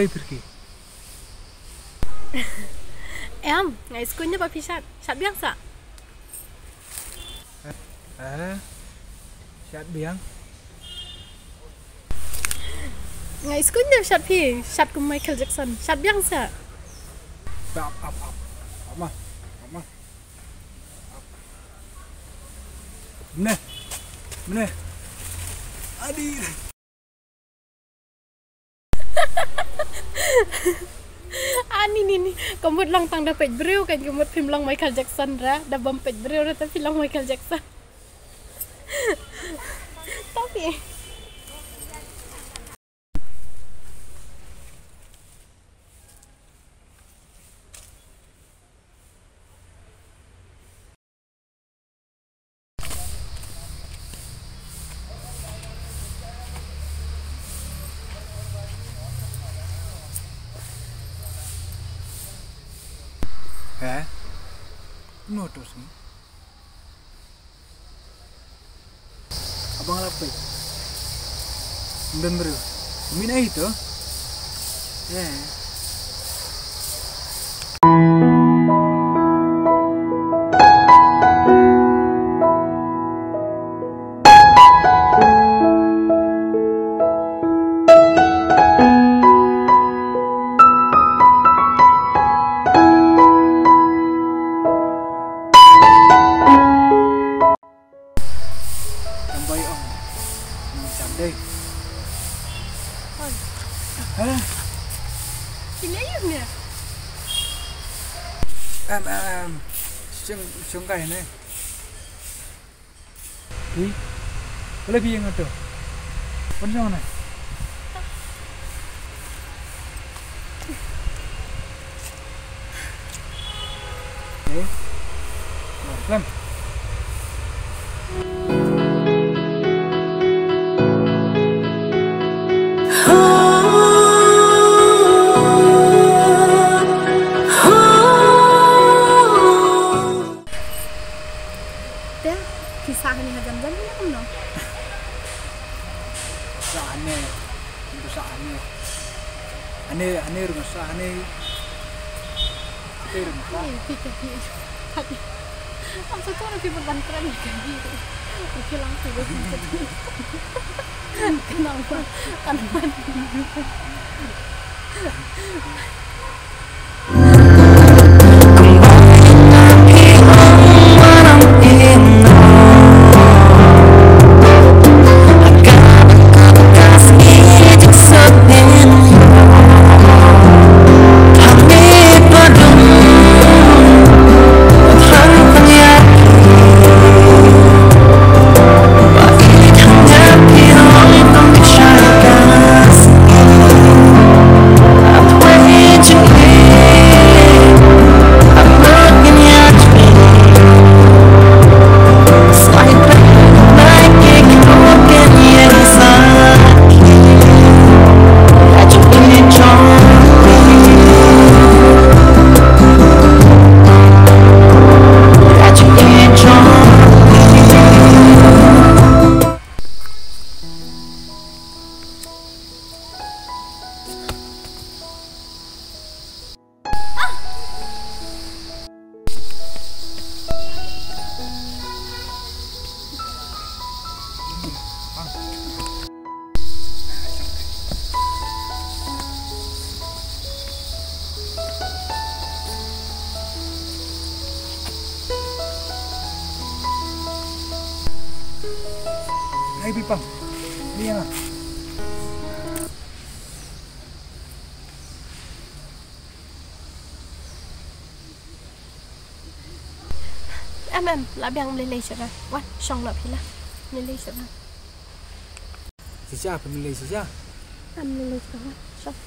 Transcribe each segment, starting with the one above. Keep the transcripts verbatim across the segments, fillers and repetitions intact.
Khirki. Em, nga iskuin ne ba phi shad. Shad biang sa. Eh, shad biang. Nga iskuin ne shad phi. Shad kum Michael Jackson. Shad biang sa. Ap, ap, ap. Ap ma. Ap ma. Mene. Mene. Adi. Ani ni ni. Ka mut lang tang da peit briew kan, ka mut phim long Michael Jackson ra. Da bam peit briew ra ta phi long Michael Jackson. Tapi. He? Notice ni. Abang lapik. Mben bro. Mina itu. Eh. Tambai ong. Nang candai. Oi. Hah? Sini ayo ni. Em, em, em. Sung, sungkai ni. Ui. Boleh bi yang tu. Pun sana. Eh. Nah, pelan. Te, phi sah hangne ha jam jam ne kumno? Sah hangne, pynban sah hangne. Hangne, hangne ruh nga sah hangne. Hangne ruh nga sah. Hangne, phi ka phi. Phi. Am sa tu phi ban kren ka phi. Phi lang phi ban kren. Kenapa? Kenapa? Hai Bipang. Ni ya. Em em, la biang mlei lei sha ka. Wan, shong la phi la. Mlei lei sha ka. Shisha, phi mlei shisha. Em mlei lei sha ka. Shong.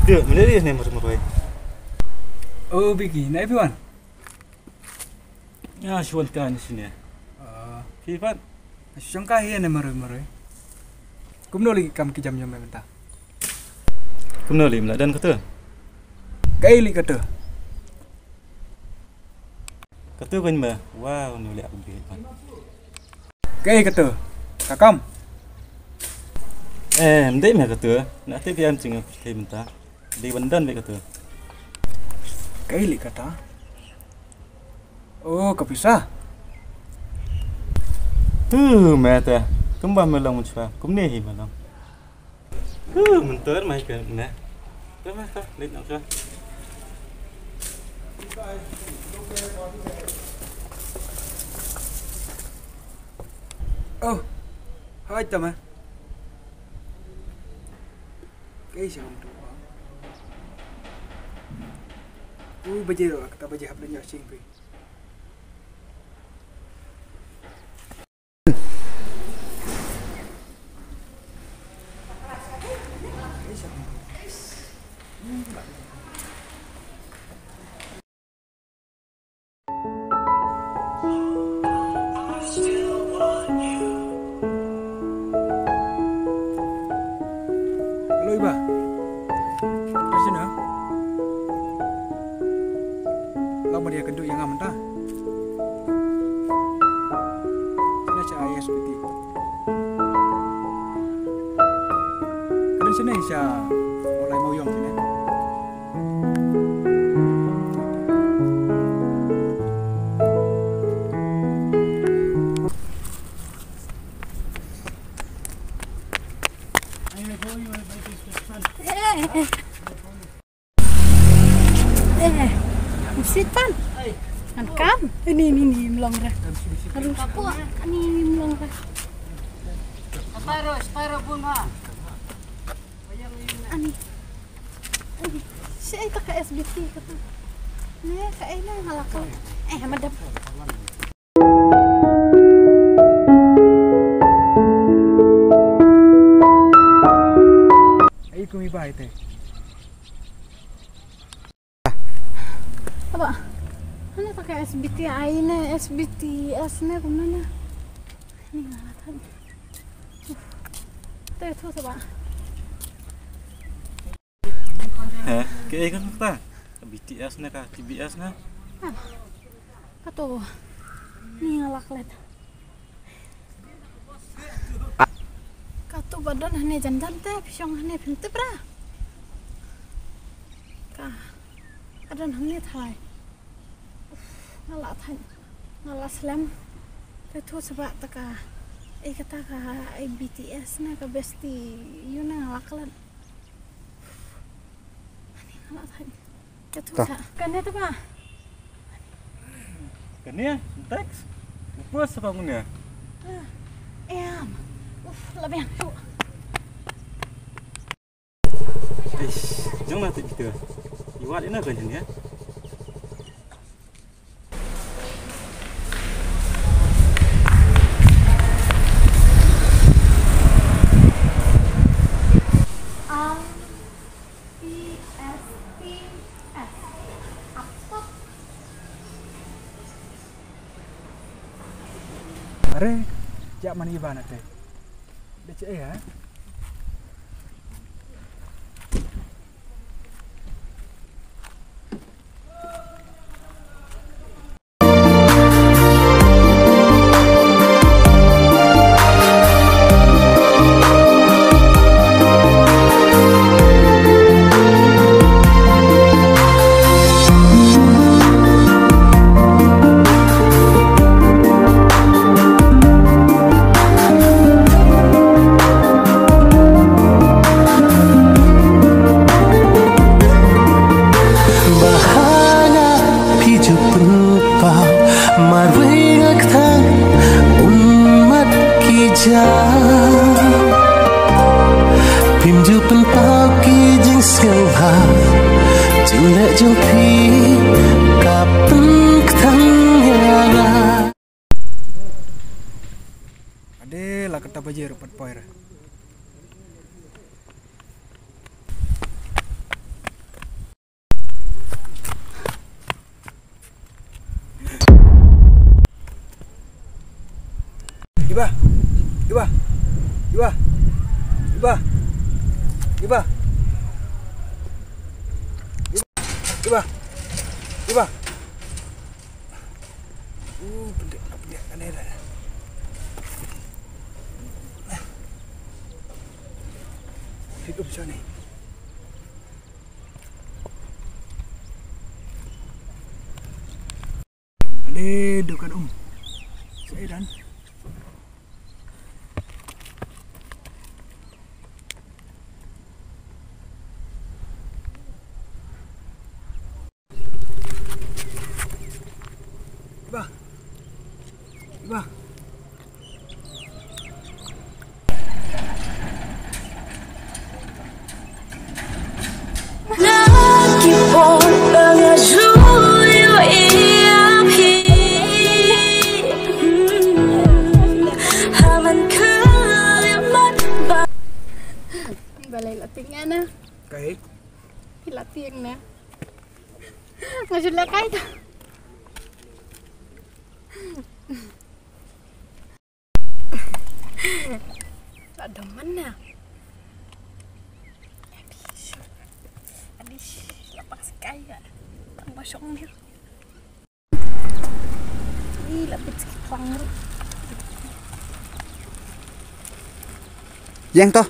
Dia, mana dia ni, mari, mari. Oh, Biki, naei phi wan? Nga shu wan kai na shane. Ah. Phi pat? Shu wan kai hi ne marwei marwei. Kumno lei ki kam ki jam jong me mynta? Kumno lei, me la don kato? Kaei lei kato? Kato kan me. Wow, ni lei aku bit pat. Kaei kato? Ka kam? Eh, ym dei me kato. Na te ki am jingpyrthei mynta. Dei ban don beit kato. Kaei lei kata? Oh, ka pisa. Huh, me te. Kumba me long mynshwa. Kumne hi me long. Huh, mynta mai ka ne. Ka me ka, leit noh ka. Oh, hai tama. Kaei sha ngam tu. U baje ruh, kata baje hap leit noh sha ïing phi. Hello, Iba. Ka shano? Long ba dei ïakynduh ïa nga mynta. Shano sha I S B T? Ka don shano sha Mawlai Mawiong shano? Eh, eh, eh. Sit pan. Kan kam. Ini, ini, ini, mlong ra. Aduh, ni, ini, mlong ra. Separo, separo pun, ha. Ani. Ani. Sha ita ka S B T ka tu. Ne, ka ina ngalak. Eh, madam. Ai kumi bai te. Aba. Ani ta ka S B T ai ne, S B T S ne kumne ne. Ni ngalak. Te tu tu ba. He, kaei kata? Ka B T S ne ka T B S ne? Ah, kato. Ni ngalak let. Kato ba don hane jan jan te, phi shong hane phin tip ra. Ka, ka don hane thai. Uf, nga la thaiñ, nga la slem. Te thu sbah ta ka, eh, kata ka, eh, B T S ne ka besti, yu ne nga la klet. Ani nga la thaiñ. Te thu sa. Kane ta ba. Kane, teks. Upa sa ka ngune. Ah, em. Uf, la biang tu. Ish, jong na tu kita. Iwat ina kan ya. L P S T S. Apa? Are, jak mani iba na te. Dei eh, ha? Bahana phi ju pynpaw marwei nga kthang un mat ki jam. Phim ju pynpaw ki jingsngewbha, jingleh jong phi ka pynkthang ïa nga. Ade la kata baje ruh pat poi re. Iba. Iba. Iba. Iba. Iba. Iba. Iba. Uh, pendek, pendek, aneh dah. Hidup macam ni. Ade dukan um. Saya dan. Bah. Bah. Balei la tieng na? Kai. Phi la tieng na. Nga shu leh kai ta. La dom man na. Adi, la pas kai ya. Tang ba shong ni. Ih, la pit ki plang ru. Yang to.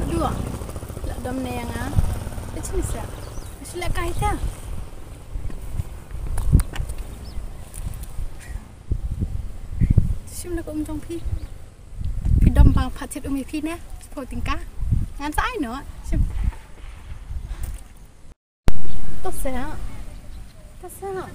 Aduh, la dom ne yang ah. Kecil sa. Sila kai ta. Shim na ko um jong phi. Phi dom bang phatit um ïa phi ne. Sepho tingka. Ngan sa ai no. Shim. To sa. To sa.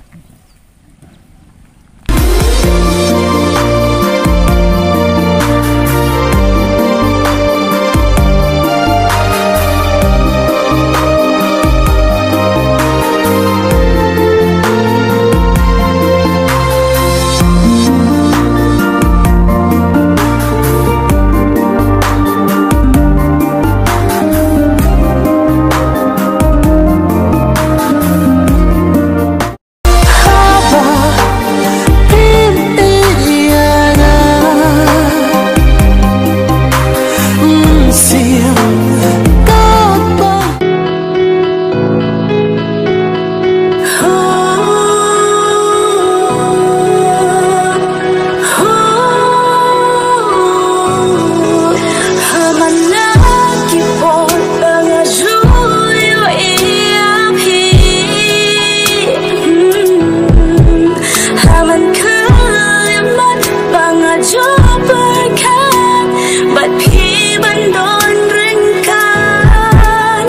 Bad phi ban don ryngkat,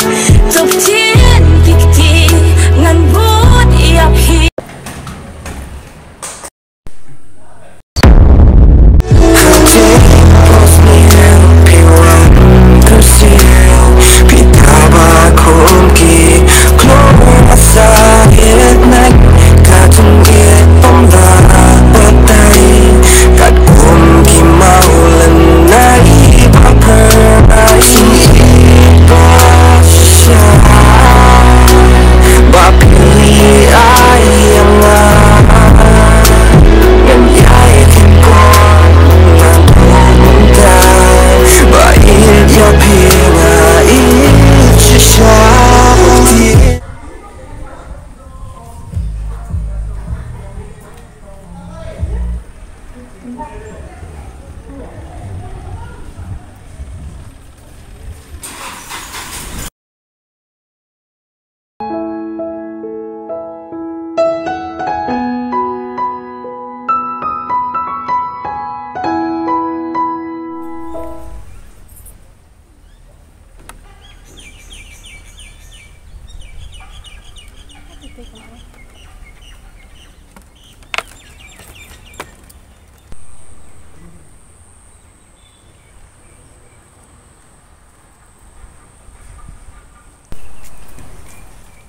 to ktien ki kti ngan bud ïa phi.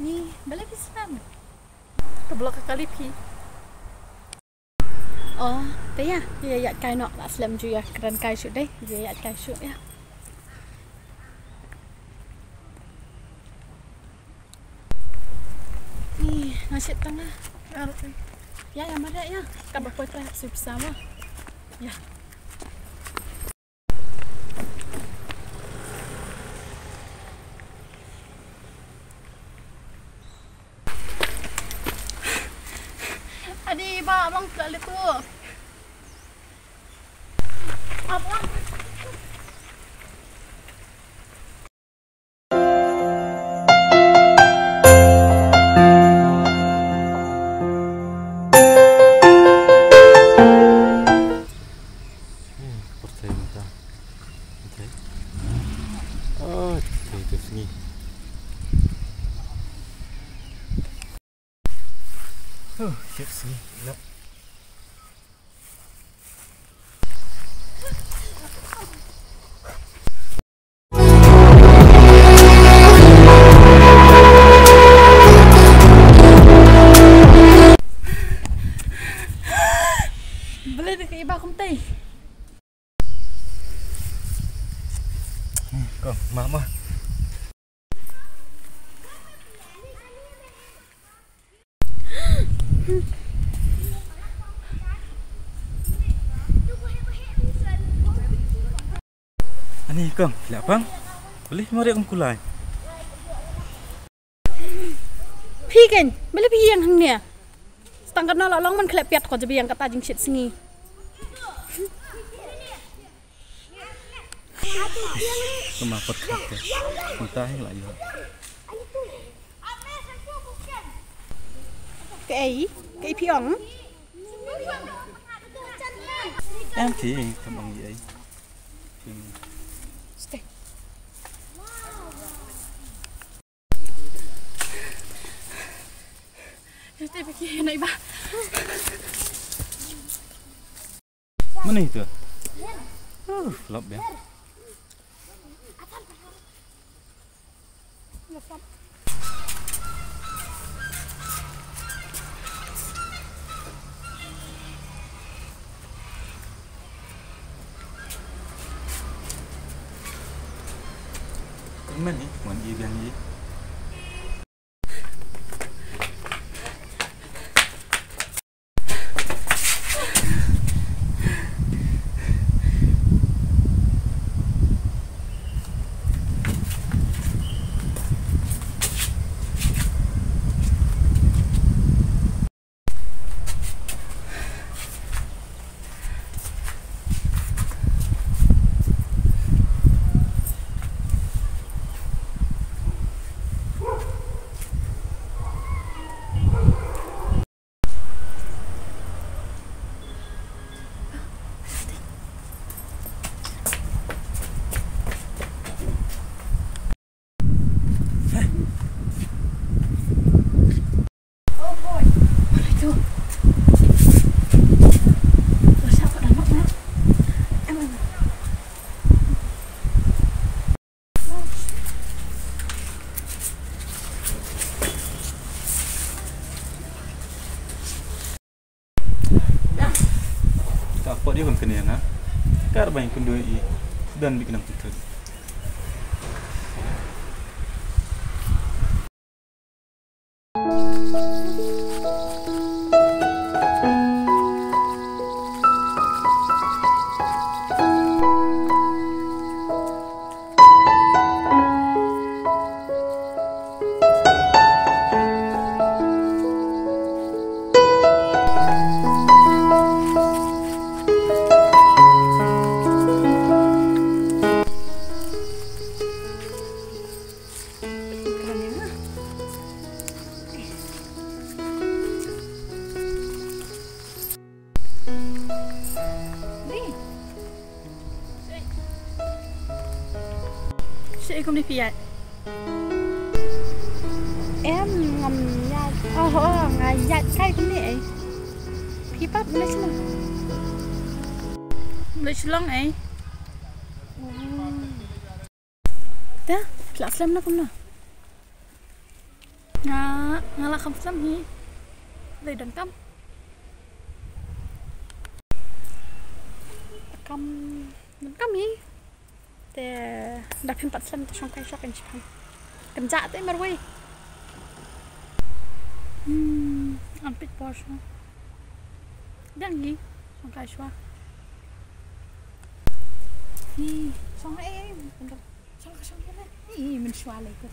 Ni, balei phi slem? Ka block ka kali phi. Oh, te ïa, ïa, ïa kai noh, la slem ju ïa kren kai shuh dei, ïa, ïa kai shuh ïa. Ih, nga shit tang ah. Nga ruh. Ïa, ïa, mareh ïa. Katba poi trai hap siew pisa mo. Ïa. Adi ba, bang ka le tu. Apa? Hmm, pyrthei mynta. Pyrthei. Oh, pyrthei tu sngi. Huh, shit, sngi. Ila. Balei da ka iba kumtai? Kong, mama. Ani kong, leh pang. Balei mareh kum kulai. Phi ken, balei phi ïeng hangne? Stang katno la long man khleh piat ko jab ïeng kata jingshit sngi. Kama pat khat te. Mynta hi la ïoh. Kaei, kaei phi ong? Em phi, kam ong ei. Stay. Te baki nai ba. Mana itu? Uh, lap ya. Kyrmen hi, wan i biang i. Ka pot ïa kam kane na. Kar bang kun doi i. Dan bik nang putut. Shi kumne phi ïaid? Em, ngam ïaid. Oh, oh, nga ïaid kai kumne ei. Phi pat mlei shlong? Mlei shlong ei. Oh. Te, phi la slem na kumno? Nga, nga la kham slem hi. Dei don kam. Kam, don kam hi. Te, da phim pat slem te shong kai shong kan shipang. Kan ja te marwei. Hmm, an pit por shong. Dang hi. Shong ka shwa. Hi, shong eh. Shong ka shong ka. Hi, mynshuwa lei ko.